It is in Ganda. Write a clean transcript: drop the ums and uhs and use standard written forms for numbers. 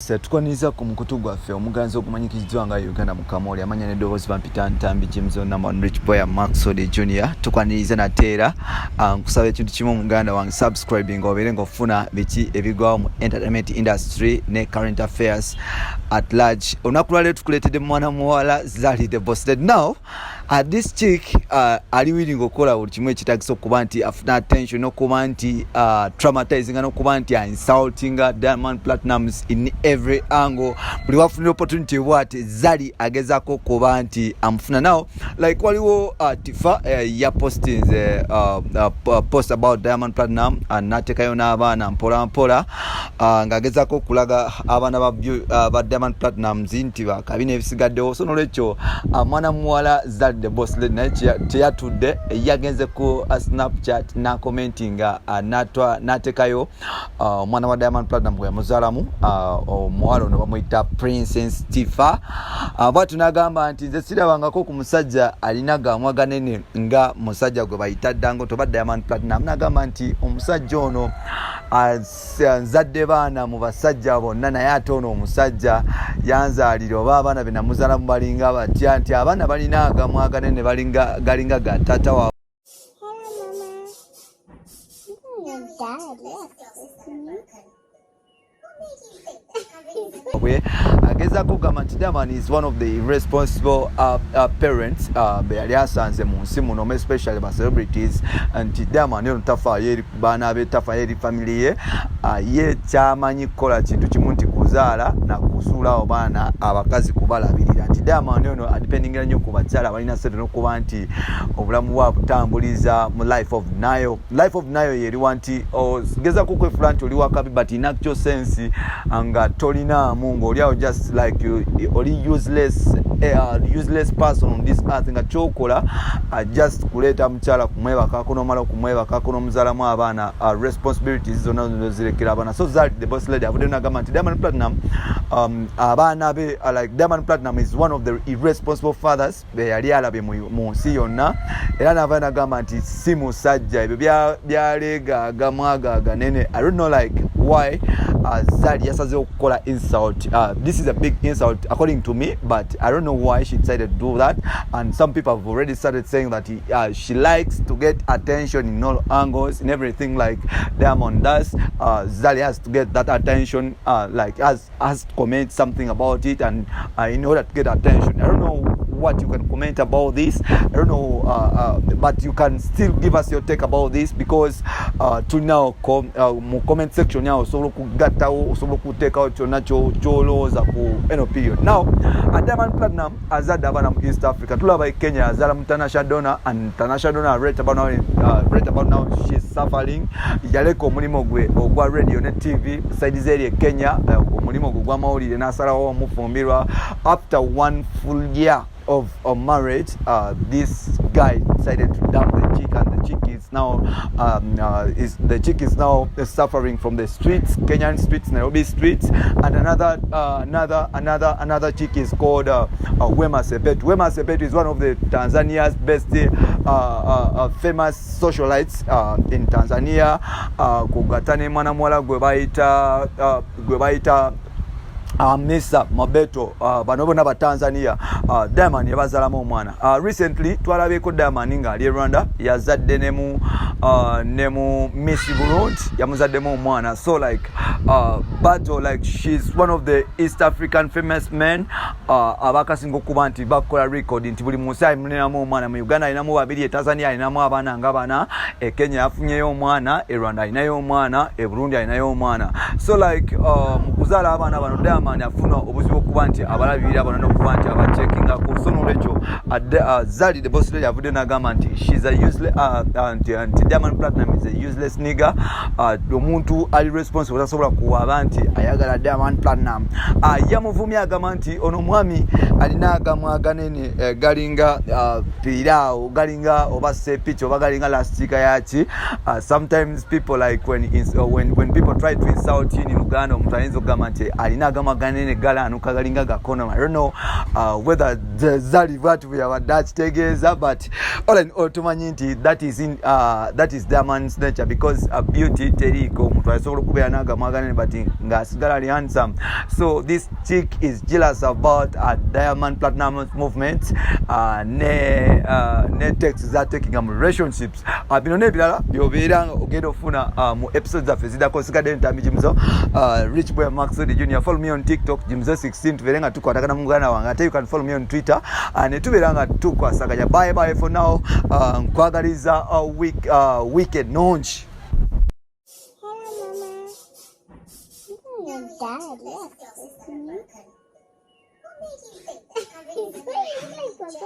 Tukwaniriza ku mukutu gwaffe omuganzi ogumanyikiddwa nga Uganda Mukamoli. Amanya n'eddoboozi bampita Ntambi James, number one rich boy, Maxod Junior. Tukwaniriza nateera. Nkusaba ekintu kimu, muganda wange, subscribing obeere ng'ofuna biki ebigwawo mu entertainment industry ne current affairs at large. Olunaku lwaleero tukuleetedde mwana muwala Zari the Boss. Now this chick ali willing okukola buli kimu ekitagisa okuba nti afuna attention, n'okuba nti traumatizing, n'okuba nti insulting Diamond Platnumz in every angle. Buli wafunira opportunity bwati, Zari agezaako okuba nti amufuna. Now like waliwo Tifa ya postinze post about Diamond Platnumz, n'ateekayo n'abaana mpola mpola, ng'agezaako okulaga abaana ba Diamond Platnumz nti bakabi n'ebisigaddewo. So nolwekyo mwana muwala Zari the Boss Lady naye teyatudde, yagenze ku Snapchat n'acommentinga, n'ateekayo omwana wa Diamond Platnumz gwe yamuzaalamu. Omuwala ono bamuyita Princess Tifa. Bwatyo n'agamba nti nze sirabangako ku musajja alina gamwa ganene nga musajja gwe bayita Dangote oba Diamond Platnumz. N'agamba nti omusajja ono nzadde baana mu basajja bonna, naye ate ono omusajja yanzaalira oba abaana be namuzaalamu balinga batya, nti abaana balina agamwa aganene, balinga galinga ga taata waabwe. Hello, Mama. I'm your dad. Yes, it's me. Bwe agezaako okugamba nti Diamond is one of the irresponsible parents be yali asanze mu nsi muno, especially ba celebrities, nti Diamond ono tafaayo eri baana be, tafaayo eri family ye. Ye kyamanyi kukola kintu kimu, nti kuzaala na kusuulawo baana abakazi kubalabirira, nti Diamond ono adependingira nnyo ku bakyala balina sente n'okuba nti obulamu bwe abutambuliza mu life of Nile. Life of Nile yeriwa nti ogezako okwefula nti oli wakabi, but in actual sense nga tolinaamu, ng'oli awo just like you, oli useless, useless person on this earth, nga kyokola just kuleeta mukyala kumwebakako, nomala okumwebakako n'omuzaalamu abaana, responsibilities zonna zirekera abaana. So Zari the Boss Lady avuddeyo nagamba nti Diamond Platnumz, abaana be, like Diamond Platnumz is one of the irresponsible fathers be yali alabye mu nsi yonna. Era navayo nagamba nti si musajja, ebyo byaleega agamwa aganene. I don't know like why Zari yasazeewo okukola insult. This is a big insult according to me, but I don't know why she decided to do that, and some people have already started saying that she likes to get attention in all angles, in everything like Diamond does. Zari has to get that attention, like has to comment something about it and in order to get attention. I don't know what you can comment about this. I don't know, but you can still give us your take about this because tulinawo mu comment section yawo, osobola okugattawo, osobola okuteekawo kyonna kyolowooza ku eno period. Now Diamond Platnumz azadde abaana mu East Africa. Tulaba e Kenya azaala mu Tanasha Donna, and Tanasha Donna right about now she's suffering. Yaleka omulimu gwe ogwa radio ne TV side zeri e Kenya, omulimu gwe gw'amawulire, n'asalawo omufumbirwa. After one full year of marriage, this guy decided to dump the chick, and the chick is now suffering from the streets, Kenyan streets, Nairobi streets. And another another another another chick is called Wema Sepetu. Wema Sepetu is one of the Tanzania's best famous socialites in Tanzania. Kugatta ne mwana muwala gwe bayita Misa Mabeto, bano bonna Batanzania. Diamond yabazaalamu omwana. Recently twalabyeko Diamond ng'ali e Rwanda, yazadde ne mu Miss Burundi, yamuzaddemu omwana. So like Bato, like she's one of the East African famous men abakasinga okuba nti bakola record nti buli munsi alinamu omwana. Mu Uganda alinamu babiri, e Tanzania alinamu abaana nga bana, e Kenya yafunyeyo omwana, e Rwanda alinayo omwana, e Burundi alinayo omwana. So like mu kuzaala abaana bano, Diamond afuna obuzibu okuba nti abalabirira bano n'okuba nti abacheckingako. So nolwekyo Zari the Boss Lady avudde n'agamba nti she's a useless, nti Diamond Platnumz is a useless nigger. Omuntu ali responsible tasobola kuwaba nti ayagala Diamond Platnumz. Yamuvumye, agamba nti ono omwami alina agamwa aganene, galinga piraawo, galinga oba sepiki oba galinga lastika yaki. Sometimes people like when people try to insult you in Uganda, omuntu ayinza okugamba nti alina agamwa. Agamwa ganene galaanuka galinga gakonoma. I don't know whether Zari bwati bwe yabadde akitegeeza, but all in all tumanyi nti that is Diamond's nature, because beauty teriiko. Omuntu asobola okubeera n'agamwa aganene but ng'asigala ali handsome. So this chick is jealous about Diamond Platnumz movement ne text zatekinga mu relationships. Bino n'ebirala byobeera ogenda ofuna mu episode zaffe ziddako. Sigadde Ntambi Jimzo, Rich Boy Maxod Junior. Follow me on TikTok, Jimzo 16, tubeere nga tukwatagana mu muganda wange. Ate you can follow me on Twitter, ne tubeera nga tukwasaganya. Bye bye for now. Nkwagaliza weekend nungi. Hello, Mama. Your dad, yes, it's me. What made you like Papa?